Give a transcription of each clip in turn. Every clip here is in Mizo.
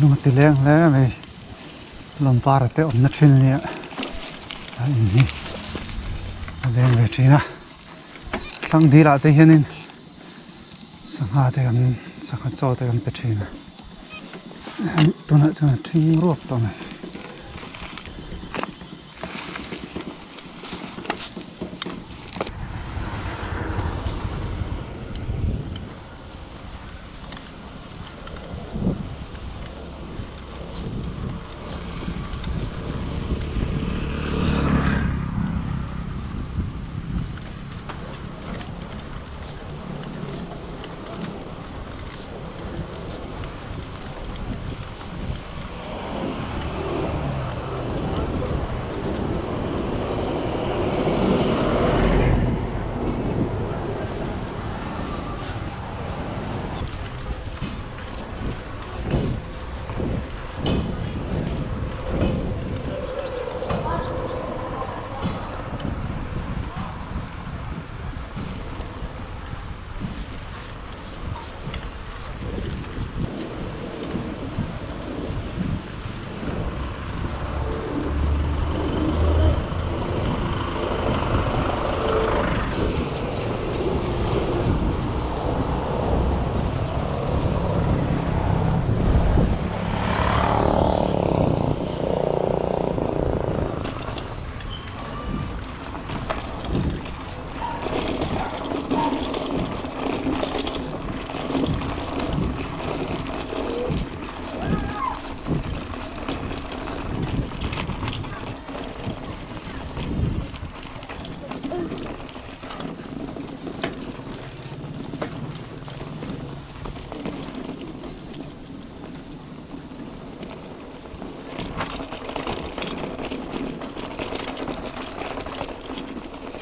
Lung a ti leng hle mai lawmpara te awmna thin nia a in hi a leng ve thin a thlang dil ah te hianin sangha te kan sangha chaw te kan pe thin a tunah chuan a thing ruak tawh mai.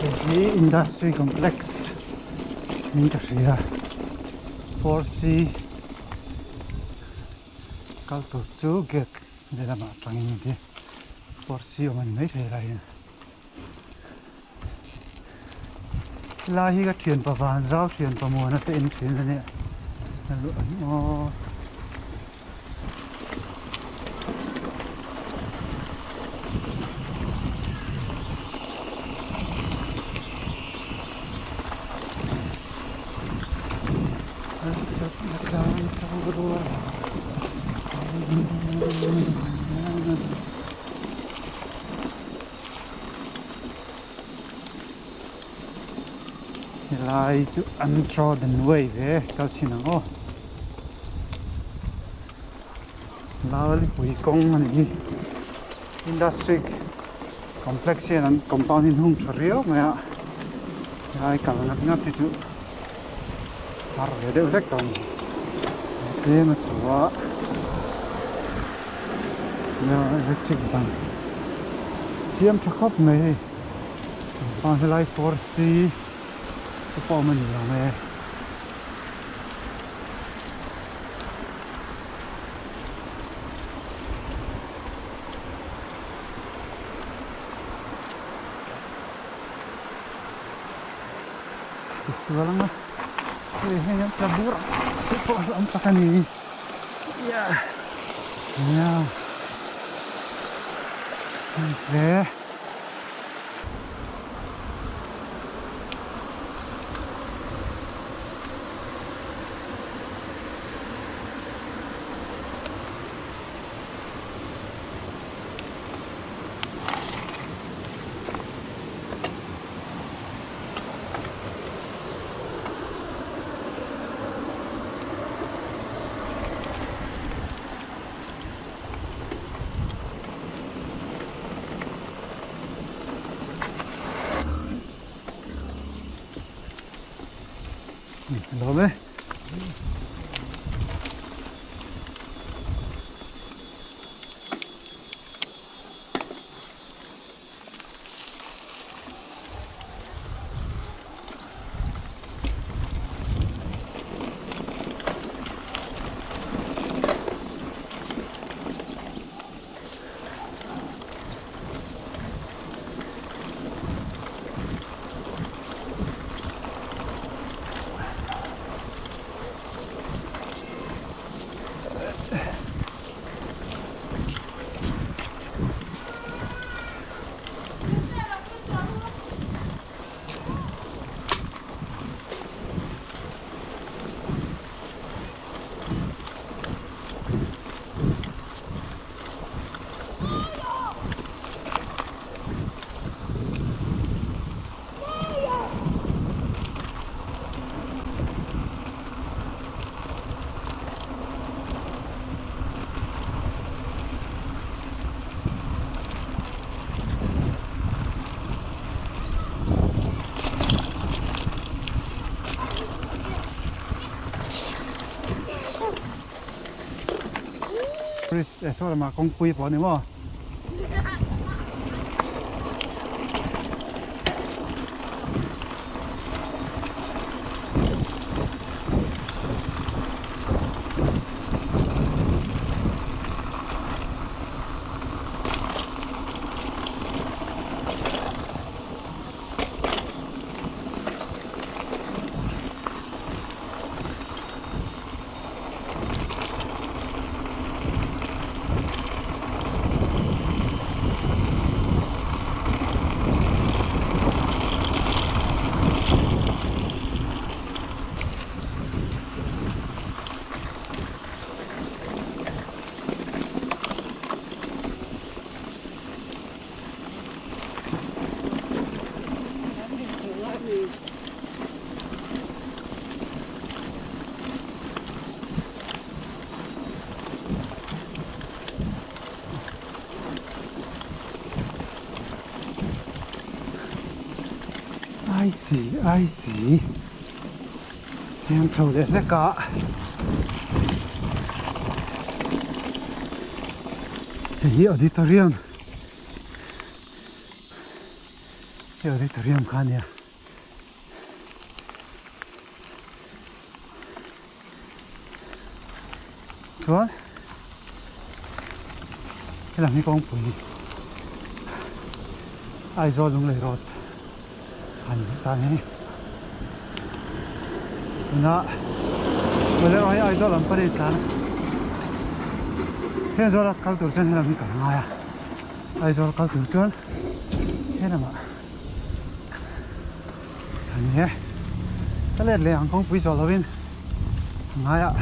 Hei hi industry complex niin ka hria 4C kal tur chu gate lehlamah atangin khi 4C awm a ni maithei lai hian helai hi ka thianpa Vanzau thianpa Muana te in thin a nia a luah ang aw. Helai chu an trodden way ve kal chhin ang aw Lalipui kawng a ni hi industry complex hian an compound hi an hung tha riau mai a helai kal ngat ngat hi chu har ve deuh hlek tawh a ni tlem a chho a electric ban siam tha khawp mai hei. Compound helai 4C te pawh awm a ni ang e. Tisual anga hei hei an tla bur ang te pawh a awm tak a ni. Yeah. Yeah. Nice ve. Lawm e. Bridge eh saw lamah kawngpui pawh a ni maw. I see, I see. Hian chho leh hlek a. Hei hi auditorium. Hei auditorium kha a nia. Chuan helam hi kawngpui Aizawl Lunglei road han leh ta ni tuna bolero hi Aizawl lam panin tlan Thenzawl a kal tur chuan helam hi kal a ngai a Aizawl kal tur chuan helamah A ni e, ka let leh ang kawngpui zawh lovin a ngai a.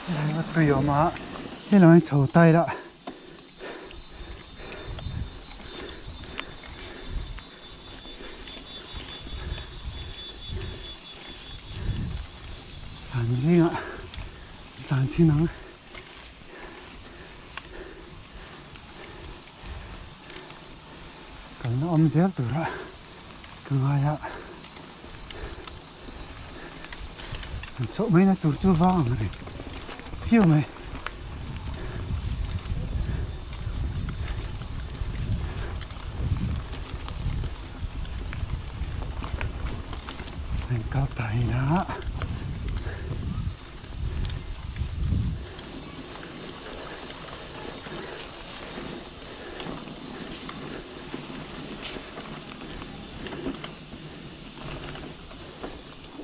Helai tui a awm a helai hi chho ta ila tlan zingah tlan chhin ang. Kalna awm zel tura ka ngai a. An chhoh mai na tur chu vang ang reng phiau mai. An kal ta ila.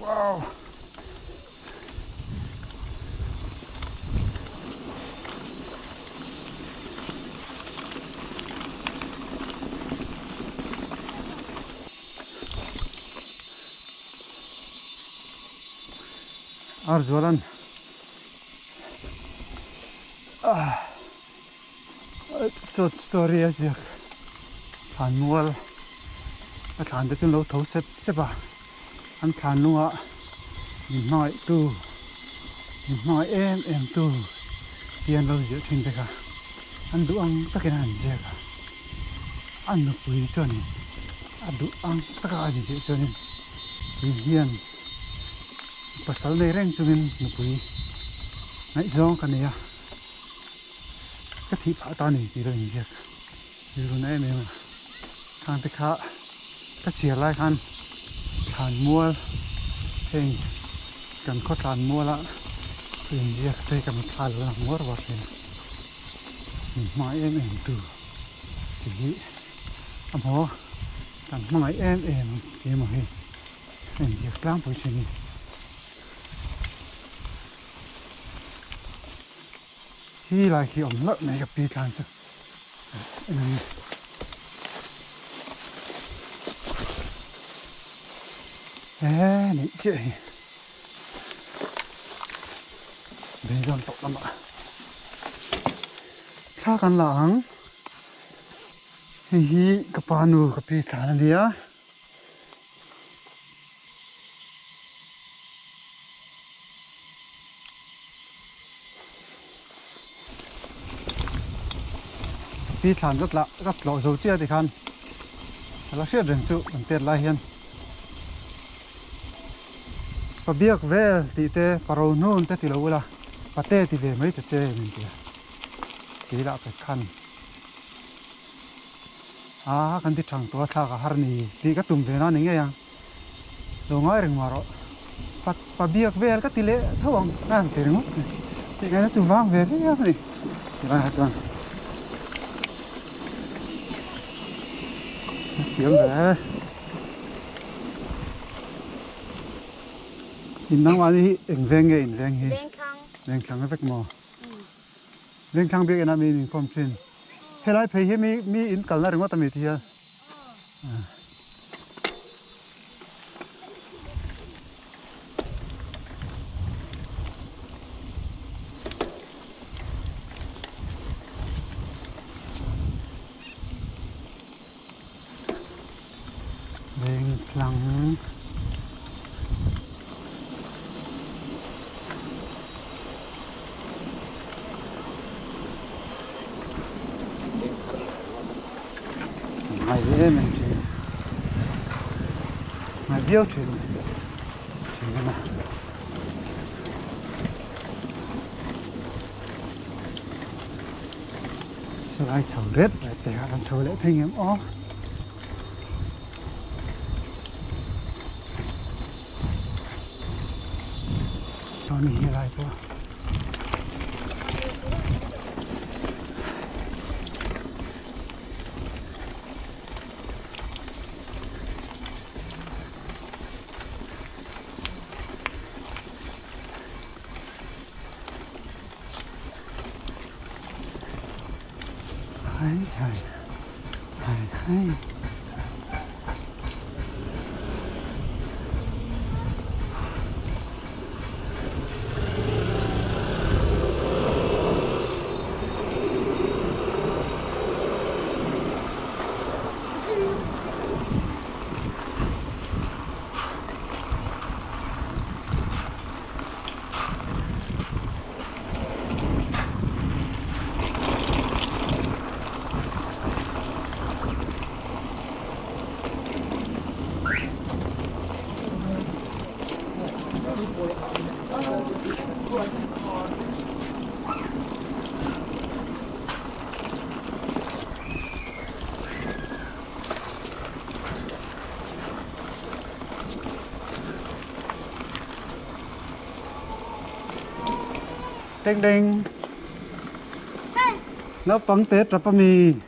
Wow! Arzualan ah short story a ziak thlan mual a thlan te chu an lo tho sep sep a an thlan lungah min hmangaih tu min hmangaih em em tu hi an lo ziah thin bawk a an duh ang takin an ziak a a nupui chuanin a duh ang taka a ziah chuanin tui hian pasal nei reng chungin nupui ngaihzawng ka nei a. Ka thih phah ta a ni tih lo inziak rilru na em em a, khang te kha ka chhiar lai khan thlan mual heng kan khaw thlan muala thu inziak te ka mitthla lo lang uar uar thin a, min hmangaih em em tu tih hi a maw kan hmangaih em em ang tih emaw hi a inziak tlangpui thin a ni. Hi lai khi awm hlauh mai ka pi tlan chu en ang e nih chiah hi beidawn tawh lamah thla kan la ang. Hei hi ka pa nu ka pi thlan a nia. Pi thlan ka tlah ka tlawh zo chiah tikhan a la hriat reng chu kan tet lai hian pa biak vel tih te pa ro hnun te ti lo ula pate ti ve mai ta che min ti a tih lah pek khan a kan ti thang tawh a thlak a har ni tih ka tum ve na ni ngei ang lo ngai reng mah rawh pa pa biak vel ka ti leh tho ang a han ti ringawt mai tih ngaihna chu vang ve viau a ni tilai ah chuan a thiam ve in nangmahni hi eng veng nge in veng hi Vengthlang Vengthlang vek maw Vengthlang biak inah mi in inkhawm thin helai phei hi mi mi in kalna ringawt a mi ti hian. Vengthlang. Ngai em em thin ngai viau thin thin a salai chho ret ret te kha kan chho leh thei ngem aw. Tawni hi lai pawh. Hai hai hai hai. Ding ding. Naupang te tap ami.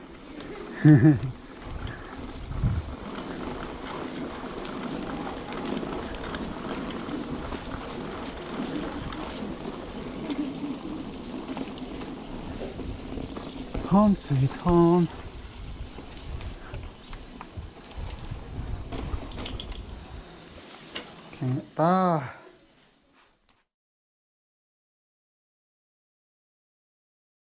Home sweet home. Thleng ta.